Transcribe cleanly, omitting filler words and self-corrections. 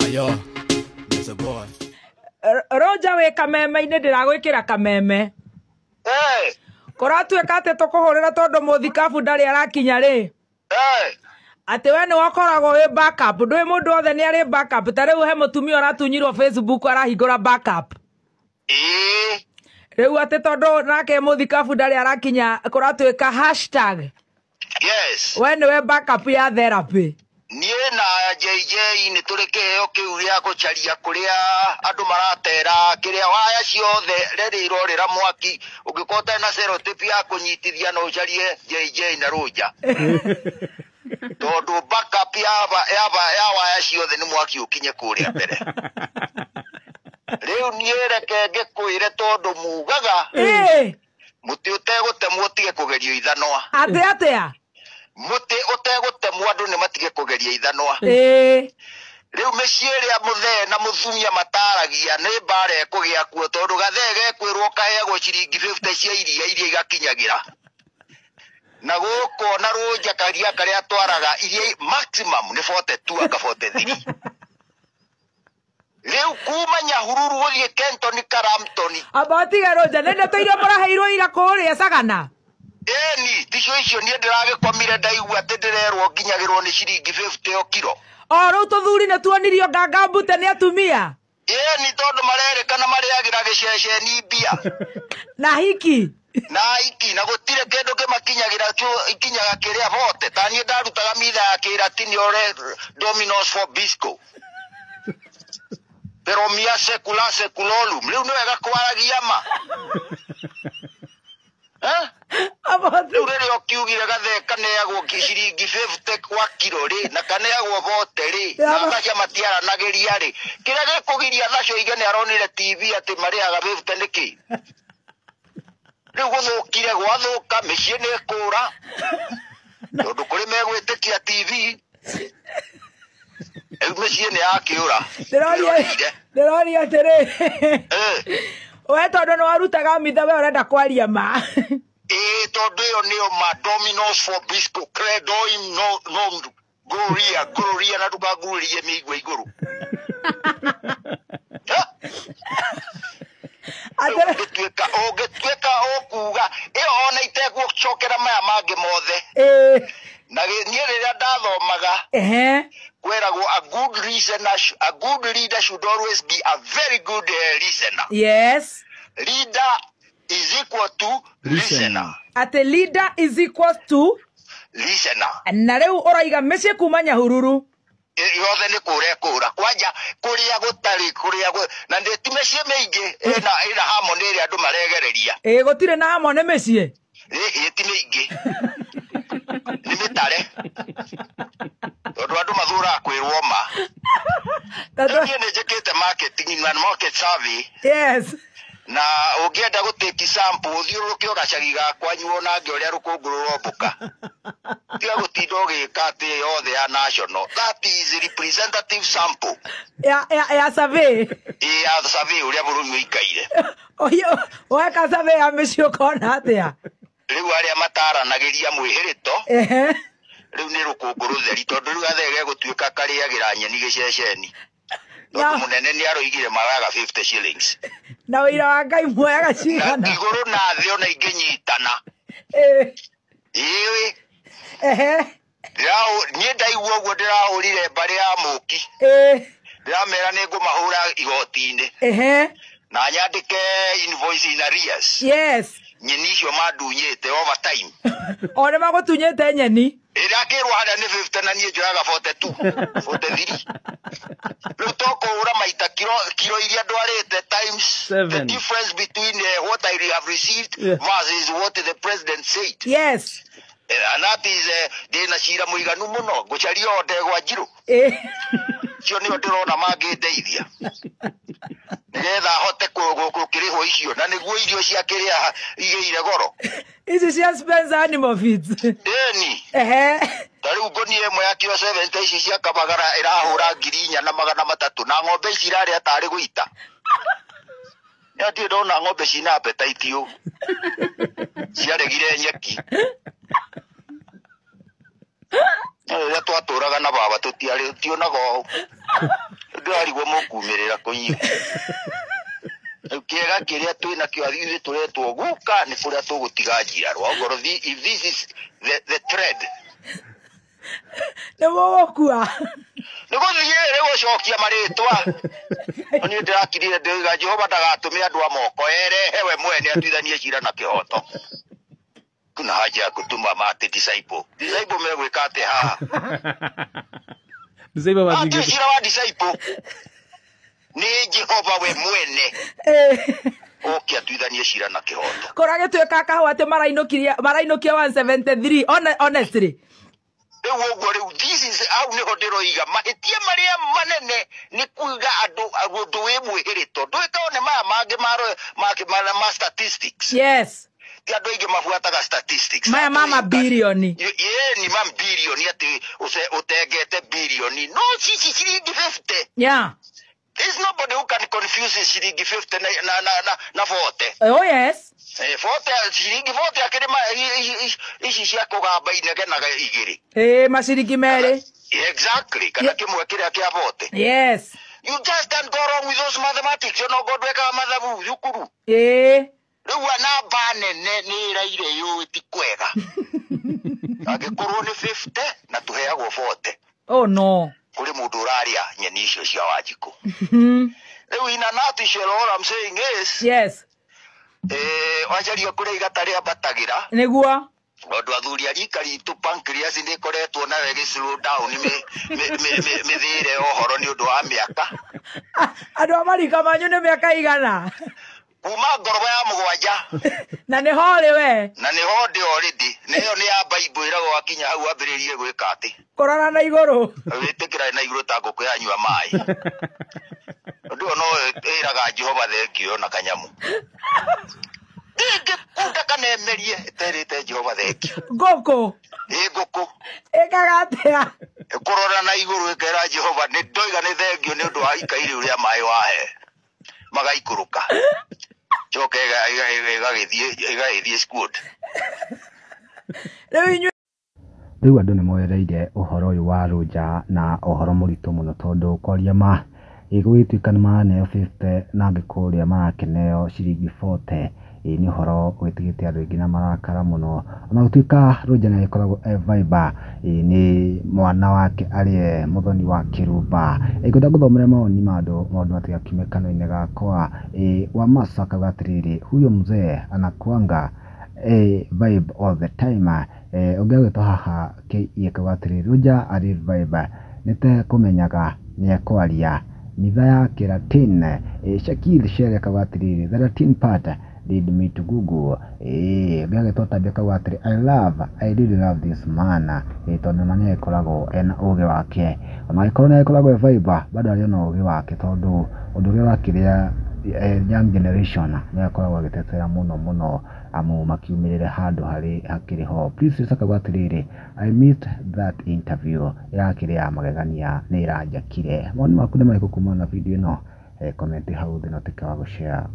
Ayo, it's a boy. Roja wĩ kameme-inĩ ndĩragwĩkĩra kameme. Eh. Kũratuĩka atĩ tũkũhũrĩra tondũ mũthikabu ndarĩ arakinya rĩ. Eh. Atĩ we nĩwe ũkoragwo wĩ backup. Ndũĩ mũndũ wothe nĩ arĩ backup. Ta rĩu he mũtumia ũratunyirwo Facebook arahingũra backup. Ĩĩ. Rĩu atĩ tondũ nake mũthikabu ndarĩ arakinya kũratuĩka hashtag. Yes. We nĩwe backup ya therapy. Niĩ na JJ nĩ tũrĩ kĩheo kĩu gĩa gũcaria kũrĩa andũ maratera kĩrĩa waya ciothe rĩrĩ irorĩra mwaki ũngĩkorwo ũtarĩ na sellotape ya kũnyitithia no ũcarie JJ na Rũnja. Tondũ backup ya waya ciothe nĩ mwaki ũkinye kũrĩa mbere. Rĩu niĩ reke ngĩkwĩre tondũ mugaga mũtĩ ũtegũtemwo ũtige kũgerio ithanwa. Atĩ atĩa? Mũtĩ ũtegũtemwo andũ nĩ matige kũgeria ithanwa. Rĩu mĩciĩ ĩrĩa mũthee na mũthumia mataragia nĩ mbara ĩkũgĩa kuo tondũ gathee gekwĩrwo kaheagwo ciringi 50 cia iria iria igakinyagĩra. Na gũkũ na Rũnja karia karĩa twaraga iria maximum nĩ 42 anga 43. Rĩu kuma Nyahururu gũthiĩ Kenton Karampton. Amba ũtige Rũnja, nĩ ndeto iria mũraheirwo ira kũrĩa Sagana. Ĩni, ticio icio niĩ ndĩragĩkomire ndaigua atĩ ndĩrerwo nginyagĩrwo nĩ ciringi 50 o kiro. O rĩu tũthuri nĩ tuonirio nganga mbute nĩ atumia. Ĩni, tondũ marerĩkana marĩagĩra gĩceceni mbia. Na hiki. Na hiki, na gũtirĩ kĩndũ kĩmakinyagĩra ikinyaga kĩrĩa bote. Ta niĩ ndarutaga mitha ya kĩratini ore Domino's for Bisco. Pero mia secula seculolum. Rĩu nĩ wega kwaragia ma. Eh? Rĩu rĩrĩa ũkiugire gathee kaneagwo ciringi 50 kwa kiro rĩ, na kaneagwo bote rĩ, na thacia matiaranagĩria rĩ. Kĩrĩa gĩkũgiria thacio ige nĩ aronire TV atĩ marĩhaga 50 nĩkĩ? Rĩu gũthũkire gwathũka, mĩciĩ nĩ ĩkũra. Tondũ kũrĩ megwĩtĩkia TV. Rĩu mĩciĩ nĩ yakĩũra. Ndĩroria atĩrĩ. We tondũ nĩ warutaga mitha we ũrenda kwaria ma. Ĩĩ, tondũ ĩyo nĩyo ma Domino's for Bisco, credo in no, no, gloria, gloria na ndũkangurĩrie mĩigua igũrũ. Ũngĩtuĩka ũkuga ĩyo ona itegũcokera maya mangĩ mothe. Na niĩ rĩrĩa ndathomaga, kweragwo a good listener, a good leader should always be a very good listener. Yes. Leader is equal to listener. At a leader is equal to listener. Na rĩu ũraiga mĩciĩ kuma Nyahururu. Yothe nĩ kũra ĩkũra. Kwanja kũrĩa gũtarĩ, kũrĩa na nĩ ti mĩciĩ mĩingĩ ĩna harmony ĩrĩa andũ maregereria. Ĩĩ, gũtirĩ na harmony mĩciĩ. Ĩĩ, ti mĩingĩ. Nĩ mĩtare. Tondũ andũ mathũraga kwĩrwo ma. Niĩ nĩ njĩkĩte marketing na market survey. Yes. Na ũngĩenda gũtake sample ũthiũrũrũke gacagi gakwa nyuo na ngĩ ũrĩa rũkũngũ rũrombũka. Tiga gũtinda ũgĩka atĩ yothe ya national. That is representative sample. Ya survey. Ĩ, ya survey ũrĩa bũrũri ũikaire. Weka survey ya mĩciĩ ũkona atĩa? Rĩu arĩa mataranagĩria mwĩhĩrĩto, rĩu nĩ rũkũngũ rũtheri tondũ rĩu gathee gegũtuĩka karĩagĩra nyeni gĩceceni. Tondũ mũnene nĩ aroigire maraga 50 shillings. Na wĩira wa Ngai muoyaga cigana? Na igũrũ na thĩ ona ingĩnyitana. Ĩĩ. Niĩ ndaigua ũguo ndĩrahũrire mbarĩ ya Mũki. Ndĩramera nĩ ngũmahũra igoti-inĩ. Na nyandĩke invoice in arrears. Yes. Nyeni icio mandunyĩte over time. O nĩ magũtunyĩte nyeni? Ĩrĩa akĩrwo harĩa nĩ 50 na niĩ njoyaga 42, 43. Rĩu tokũhũra maita kiro iria ndwarĩte times the difference between what I have received versus what the president said. Yes. And that is ndĩna cira mũiganu mũno ngũcaria o ndegwa njirũ. Cio nĩo ndĩrona mangĩndeithia. Nĩgetha ahote gũkĩrĩhwo icio na nĩguo irio cia kĩrĩa igĩire goro. Ici cia Spencer Animal Feeds. Ĩni. Ta rĩu ngũnia ĩmwe ya kiro 70 ici cia Kabagara ĩrahũra 4,300 na ng'ombe ici irarĩa tarĩ gũita. Nĩ ndirĩ ndona ng'ombe cina appetite ũũ. Ciaregire nyeki. Rĩrĩa twatũraga na baba tũtiarĩ tionaga ũũ. Ndĩrarigwo mũkumĩrĩra kũinyuĩ. Rĩu kĩega kĩrĩa twĩ nakĩo ithuĩ tũretwo guka nĩ kũrĩa tũgũtiga njiarwa. Ongorwo if this is the trend. Nĩ mũgũkua. Nĩ gũthiĩ rĩ gũcokia marĩtwa. Niĩ ndĩrakirire ndĩroiga Jehova ndagatũme andũ a moko erehe we mwene atuithanie cira na kĩhoto. Kuna haja ya kũtuma mate disciple. Disciple megwĩka atĩa haha? Disciple Atĩ mathingĩ. cira wa disciple nĩ Jehova we mwene oke atuithanie cira na kĩhoto. Kũragĩtuĩka kahũa atĩ marainũkia 173 honestly. Rĩu ũguo rĩu this is hau nĩho ndĩroiga mahĩtia marĩa manene nĩ kuiga andũ ũndũ wĩ mwĩhĩrĩto ndũĩkago nĩ maya mangĩ ma statistics. Yes. Ti andũ aingĩ mabuataga statistics. Maya ma mabirioni. Ĩĩ ni mabirioni atĩ ũtengete birioni no cici ciringi 50. Yeah. There's nobody who can confuse ciringi 50 na 40. Oh yes. 40 ciringi 40 akĩrĩ ici cia kũgamba inegenaga igĩrĩ. Maciringi merĩ. Exactly. Kana kĩmwe kĩrĩa kĩa 40. Yes. You just can't go wrong with those mathematics. You know God wekaga mathabu thukuru. Rĩu namba nene nĩ ĩraire yũĩ ti kwega. Angĩkorwo nĩ 50 na tũheagwo 40. Oh no. Kũrĩ mũndũ ũrarĩa nyeni icio cia Wanjikũ. Rĩu in a nutshell all I'm saying is Yes. Wanjaria kũrĩa igata rĩambatagĩra. Nĩguo. Tondũ athuri a rika ritũ pancreas nĩ ĩkoretwo nayo ĩgĩ slow down mĩthĩre ũhoro nĩ ũndũ wa mĩaka. Andũ a marika manyu nĩ mĩaka igana? Kuma ngoroba ya mũgwanja. Na nĩ ho rĩ we? Na nĩ ho ndĩ already. Na ĩyo nĩ ya Bible ĩragwo wakinya hau wambĩrĩrie gwĩka atĩ. Kũrora na igũrũ. Wĩtĩkĩra na igũrũ ta ngũkũ yanyua maĩ. Ũndũ ũyũ no ĩraga Jehova thengio na kanyamu. Ndingĩkunda kana ĩmerie ĩterĩte Jehova thengio. Ngũkũ. Ĩ ngũkũ. Ĩkaga atĩa? Kũrora na igũrũ ĩkera Jehova nĩ ndoiga nĩ thengio nĩ ũndũ wa ikai rĩu rĩa maĩ wahe. Magaikũrũka. Coke ĩgagĩthiĩ squad. Rĩu inyuĩ Rĩu andũ nĩ moereire ũhoro ũyũ wa Rũnja na ũhoro mũritũ mũno tondũ kwaria ma ĩgũgĩtuĩka nĩ maraneo 50 na angĩ kũrĩa marakeneo ciringi 40. Nĩ ũhoro wĩtigĩte andũ aingĩ na marakara mũno. Ona gũtuĩka Rũnja nĩ agĩkoragwo e Viber, nĩ mwana wake arĩ mũthoni wa Kĩrumba. Ngwenda gũthomera mawoni ma andũ maũndũ matigakiume kanua-inĩ gakwa. Wamasa akauga atĩrĩrĩ, huyo mzee anakuanga vibe all the time. Ũngĩ agwĩtwo haha KE akauga atĩrĩrĩ, Rũnja arĩ vibe nĩte kũmenyaga nĩekwaria mitha ya Kĩratin. Shakil Shere akauga atĩrĩrĩ, the Latin part lead me to Google. Ũngĩ agĩtwo Tabia akauga atĩrĩ, I really love this man. Tondũ ma nĩagĩkoragwo ena ũgĩ wake. Ona angĩkorwo nĩagĩkoragwo e vibe, bado arĩ ona ũgĩ wake tondũ ũndũ ũrĩa ũrakĩrĩa young generation nĩakoragwo agĩtetera mũno mũno amu makiumĩrĩre handũ harĩ hakĩrĩ ho. Please akauga atĩrĩrĩ, I missed that interview ĩrakĩrĩ ya magegania nĩ ĩranjakire. Mawoni maku nĩ marĩkũ kumana na video ĩno? Comment hau thĩ na ũtuĩke wa gũshare.